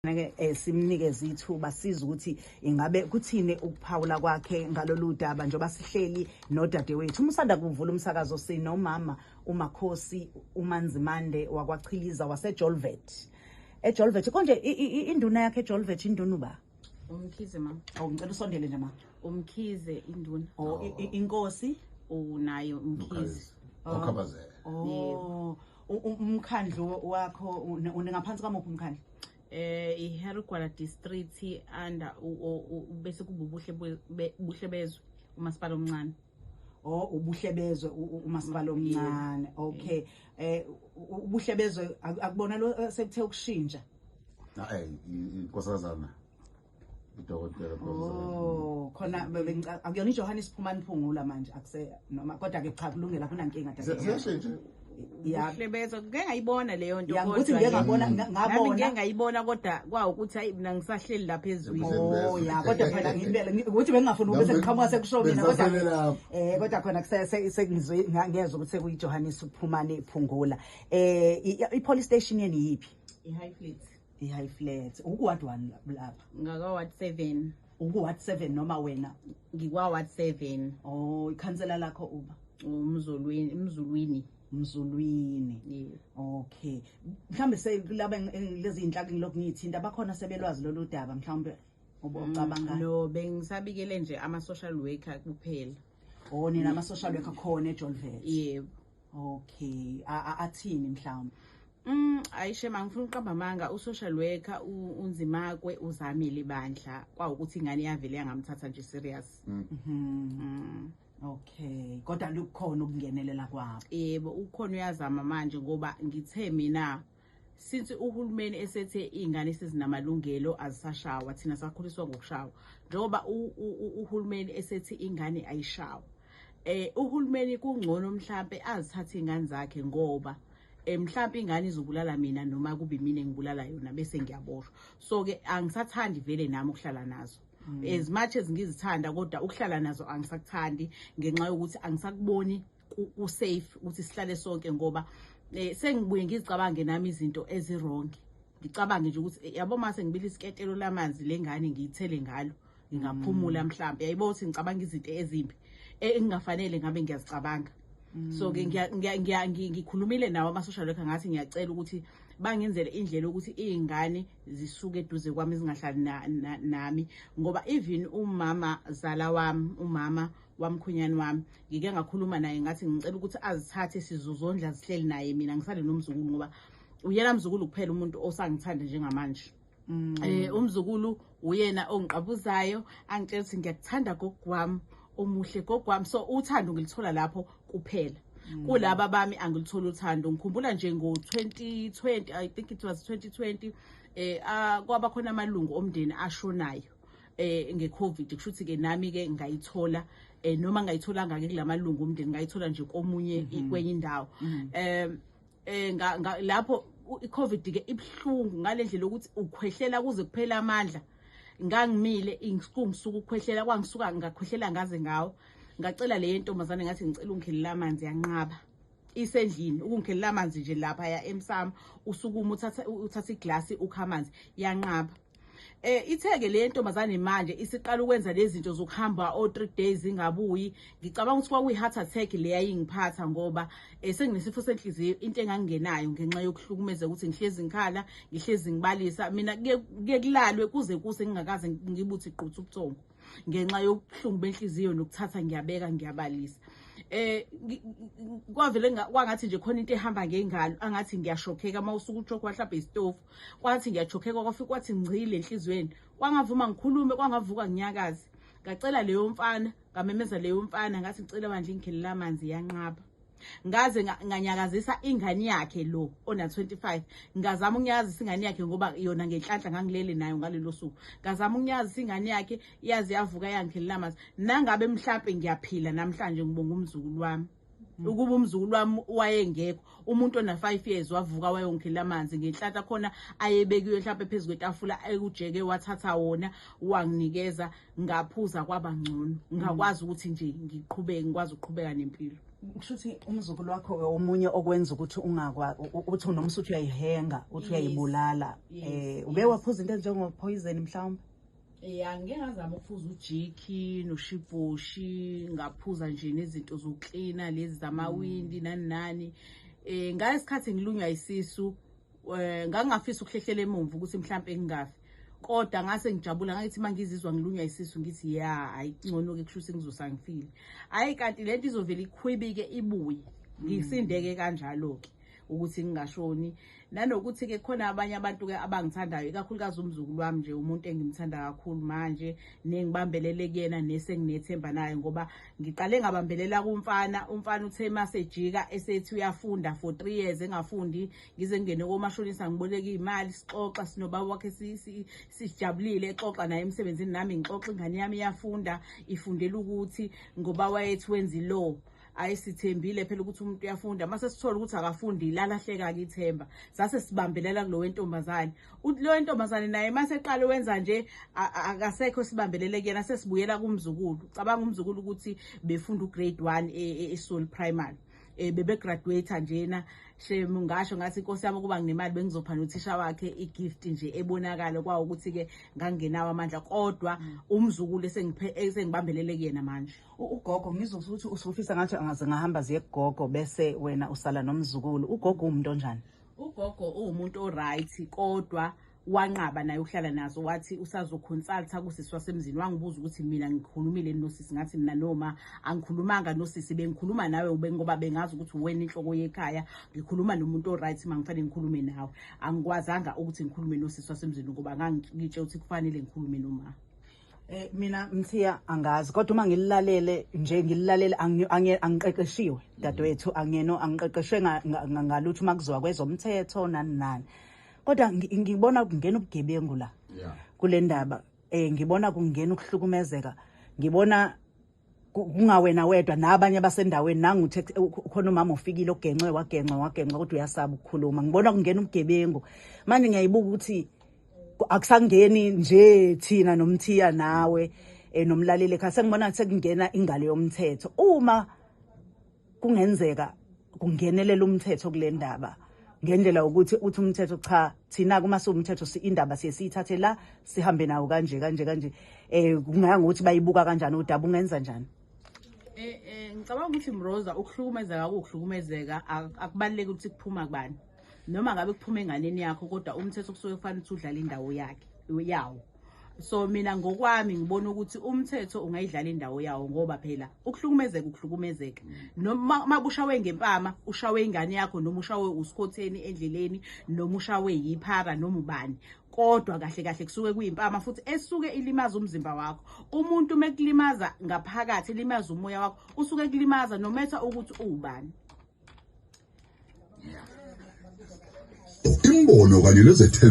Ke simnikeze ithuba siza ukuthi ingabe kuthini ukuphawula kwakhe ngalolu daba, njengoba sihleli nodadewethu umusanda kuvula umsakazo. Sinomama uMakhosi uManzimande wakwaChiliza waseJolvet, eJolvet. Konje induna yakhe eJolvet, induna uba? UMkhize, ma. Oh, ngicela usondele nje, ma. UMkhize induna. Oh, inkosi? Unayo uMkhize. Okhabazela. Oh, umkhandlu wakho ngaphansi kwamuphi umkhandlu? IHarry Gwala District, under bese kuba ubuhle Buhlebezwe, umasipala omncane. Oh, uBuhlebezwe, umasipala omncane. Okay, uBuhlebezwe akubona lo sekuthe ukushintsha. Inkosazana udokotela. Oh, khona akuyona iJohannes Phumani Phungula manje, akuse noma, kodwa ke cha, kulungela, akunankinga. Siyashintsha. Ya. Buhlebezwe ngeke ngayibona leyo nto. Ya, ukuthi ngike ngabona Nami ngabona. Ngike ngayibona, kodwa kwawukuthi hayi, mina ngisahleli lapha ezweni. Oh ya, kodwa phela ngempela ukuthi bengingafuni ukube sekuqhamuka sekusho mina, kodwa Bengisahlele lapho. Kodwa khona sengizwe ngezwe ukuthi sekuyiJohannes Phumani Phungula. I-police station yeni yiphi? I-High Fleet. I-High Flat. Uku-ward 1 lapha? Ngaka ward 7. Uku-ward 7 noma wena? Ngikwa ward 7. Oh, ikhansela lakho uba? UMzulwini, Mzulwini. Mzulwini. Yebo. Okay, mhlambe sekulaba lezi inhlaka ngilokhu ngiyithinta, bakhona sebelwazi lolu daba mhlawumbe ucabanga? No, bengisabikele nje ama social worker kuphela. Oh, nina ama social worker khona eJolvet? Yebo. Okay, athini mhlawumbe? Ayishe, mangifuna uqamba amanga, u-social worker uNzimakwe uzamile ibandla, kwawukuthi ingane yavele yangamthatha nje serious. Okay, kodwa lukhona ukungenelela kwabo? Yebo, ukhona, uyazama manje, ngoba ngithe mina since uhulumeni esethe iy'ngane sezinamalungelo, azisashawa, thina sakhuliswa ngokushawa, njengoba uhulumeni esethi ingane ayishawa, uhulumeni kungcono mhlampe azithathe iy'ngane zakhe, ngoba mhlampe ingane izobulala mina noma kube mina engibulala yona bese ngiyaboshwa. So ke angisathandi vele nami ukuhlala nazo. As much as ngizithanda, kodwa ukuhlala nazo angisakuthandi ngenxa yokuthi angisakuboni ku-safe ukuthi sihlale sonke, ngoba sengibuye ngizicabange nami izinto ezi-wrong. Ngicabange nje ukuthi yabo, mase ngibila isiketelo lamanzi, lengane ngiyithele ngalo, ngingaphumula mhlambe. Yayibo ukuthi ngicabanga izinto ezimbi engingafanele ngabe ngiyazicabanga. So ke ngikhulumile nawo ama-social worker, ngathi ngiyacela ukuthi bangenzele indlela yokuthi iy'ngane zisuke eduze kwami, zingahlali nami, ngoba even umama zala wami, umama wamkhwenyane wami, ngike ngakhuluma naye, ngathi ngicela ukuthi azithathe, sizozondla zihleli naye, mina ngisale nomzukulu, ngoba uyena mzukulu kuphela umuntu osangithanda njengamanje. Umzukulu uyena ongiqabuzayo, angitshela ukuthi ngiyakuthanda gogo wami omuhle, gogo wami. So uthando ngilithola lapho kuphela, kulaba bami angilitholi uthando. Ngikhumbula nje ngo-2020, I think it was 2020, kwaba khona amalungu omndeni ashonayo ngeCovid. Kusho ukuthi ke nami ke ngayithola, noma ngayitholanga ke kulamalungu omndeni, ngayithola nje komunye kwenye indawo. Lapho iCovid ke ibhlungu ngalendlela ukuthi ukhwehlela kuze kuphela amandla. Ngangimile, ingisuka ukukhwehlela, kwangisuka ngakhwehlela ngaze ngawo. Ngacela le ntombazane, ngathi ngicela ungikhelela amanzi, yanqaba isendlini ukungikhelela amanzi nje lapha ya emsamo, usukuma uthatha iglasi ukha amanzi, yanqaba. Itheke le ntombazane manje isiqala ukwenza lezi zinto zokuhamba o 3 days ingabuyi. Ngicabanga ukuthi kwakuyi heart attack le yayingiphatha, ngoba senginesifo senhliziyo, into engangenayo ngenxa yokuhlukumeza ukuthi ngihlezi ngikhala, ngihlezi ngibalisa. Mina kuye kulalwe kuze kuse ngingakaze ngibuthi quthu ubuthongo ngenxa yobuhlungu benhliziyo nokuthatha ngiyabeka ngiyabalisa. Kwavele kwangathi nje khona into ehamba ngengalo, angathi ngiyashokheka uma usuke uchokhwa mhlawumbe isitofu, kwathi ngiyachokheka, kwafika kwathi ngcile enhliziyweni, kwangavuma ngikhulume, kwangavuka nginyakaze. Ngacela leyo mfana, ngamemeza leyo mfana, ngathi ngicela bandla ingikhelela amanzi, yanqaba. Ngaze nganyakazisa ingane yakhe lo ona 25, ngazama ukunyakazisa ingane yakhe, ngoba yona ngenhlanhla ngangilele nayo ngalelo suku. Ngazama ukunyakazisa ingane yakhe, yaze yavuka yangikhelela amanzi. Nangabe mhlampe ngiyaphila namhlanje, ngibonga umzukulu wami. Ukuba umzukulu wami wayengekho, umuntu ona 5 years wavuka wayongikhelela amanzi ngenhlanhla khona ayebekiwe mhlawumbe phezu kwetafula, ekujeke wathatha wona wanginikeza, ngaphuza, kwaba ngcono, ngakwazi ukuthi nje ngiqhubeke, ngikwazi ukuqhubeka nempilo. Kusho ukuthi umzukulu wakho omunye okwenza ukuthi ungakwa uthi unomsuthu uyayihenga, uthi uyayibulala. Uke waphuza into enjengo poison mhlawumbe? Ya, ngike ngazama ukuphuza ujiki noshibhoshi, ngaphuza nje nezinto zokuklina lezi zamawindi nani nani. Ngalesikhathi ngilunywa isisu, ngangingafisa ukuhlehlela emumva ukuthi mhlampe ngingafi, kodwa ngase ngijabula ngathi uma ngizizwa ngilunywa isisu ngithi ya, hayi kungcono-ke kusho ukuthi ngizosa ngifile. Hhayi kanti lento izovele ikhwibike ibuye, ngisindeke kanjalo-ke ukuthi ngingashoni. Nanokuthi-ke khona abanye abantu-ke abangithandayo, ikakhulukazi umzukulu wami nje, umuntu engimthanda kakhulu manje nengibambelele kuyena nesenginethemba naye, ngoba ngiqale ngabambelela kumfana. Umfana uthe masejika esethi uyafunda for 3 years engafundi, ngize ngingene komashonisa ngiboleke iy'mali, sixoxa sinobaba wakhe sijabulile, exoxa naye emsebenzini nami ngixoxa, ingane yami iyafunda, ifundela ukuthi ngoba wayethi wenza i-law. Ayisithembile phela ukuthi umuntu uyafunda, mase sithola ukuthi akafundi lalahleka-ke ithemba, sase sibambelela kulo wentombazane. Lo wentombazane naye mase eqale wenza nje akasekho sibambelele kuyena, sesibuyela kumzukulu. Cabanga umzukulu ukuthi befunda ugrade 1 eSol Primary, bebe-graduate njena shem, ngasho ngathi inkosi yami ukuba nginemali bengizopha nothisha wakhe i-gift nje ebonakala kwawo ukuthi-ke ngangingenawo amandla, kodwa umzukulu esengibambelele kuyena manje. Ugogo ngizwa ukuthi usufisa ngathi angaze ngahamba ziye kugogo bese wena usala nomzukulu. Ugogo uwumuntu onjani? Ugogo uwumuntu o-right, kodwa wanqaba naye ukuhlala nazo, wathi usazoconsulta kusisi wasemzini. Wangibuza ukuthi mina ngikhulumile nosisi, ngathi mina noma angikhulumanga nosisi, bengikhuluma nawe ngoba bengazi ukuthi uwena inhloko yekhaya, ngikhuluma nomuntu o-right uma ngifanele ngikhulume nawe. Angikwazanga ukuthi ngikhulume nosisi wasemzini ngoba ngangitshe ukuthi kufanele ngikhulume noma. Mina Mthiya angazi, kodwa uma ngililalele nje ngililalele angiqeqeshiwe dadewethu, angiyeno angiqeqeshwe ngalutho uma kuziwa kwezomthetho nani nani, kodwa ngibona kungena ubugebengu la kule ndaba. Ngibona kungena ukuhlukumezeka, ngibona kungawena wedwa nabanye abasendaweni. Nangu khona umama ofikile ogenxe wagenxa wagenxa kodwa uyasaba ukukhuluma. Ngibona kungena ubugebengu manje, ngiyayibuka ukuthi akusangeni nje thina noMthiya nawe nomlaleli ekhaya, sengibona sekungena ingalo yomthetho. Uma kungenzeka kungenelela umthetho kule ndaba ngendlela ukuthi uthi umthetho cha, thina kuma siwumthetho indaba siye siyithathe la sihambe nawo kanje kanje kanje, kungaya ngokuthi bayibuka kanjani udaba, ungenza njani? Ngicabanga ukuthi Mroza, ukuhlukumezeka kuwukuhlukumezeka, akubaluleki ukuthi kuphuma kubani, noma ngabe kuphuma enganeni yakho, kodwa umthetho kusuke kufanele ukuthi udlale indawo yakhe yawo. So mina ngokwami ngibona ukuthi umthetho ungayidlala indawo yawo, ngoba phela ukuhlukumezeka ukuhlukumezeka, noma mabushawe ngempama ushawe ingane yakho, noma ushawe usikhotheni endleleni, noma ushawe yiphara noma ubani, kodwa kahle kahle kusuke kuyimpama futhi esuke ilimaza umzimba wakho. Umuntu mekulimaza ngaphakathi, elimaza umoya wakho, usuke kulimaza nometha ukuthi uwubani. Imbono kanye nezethembiso.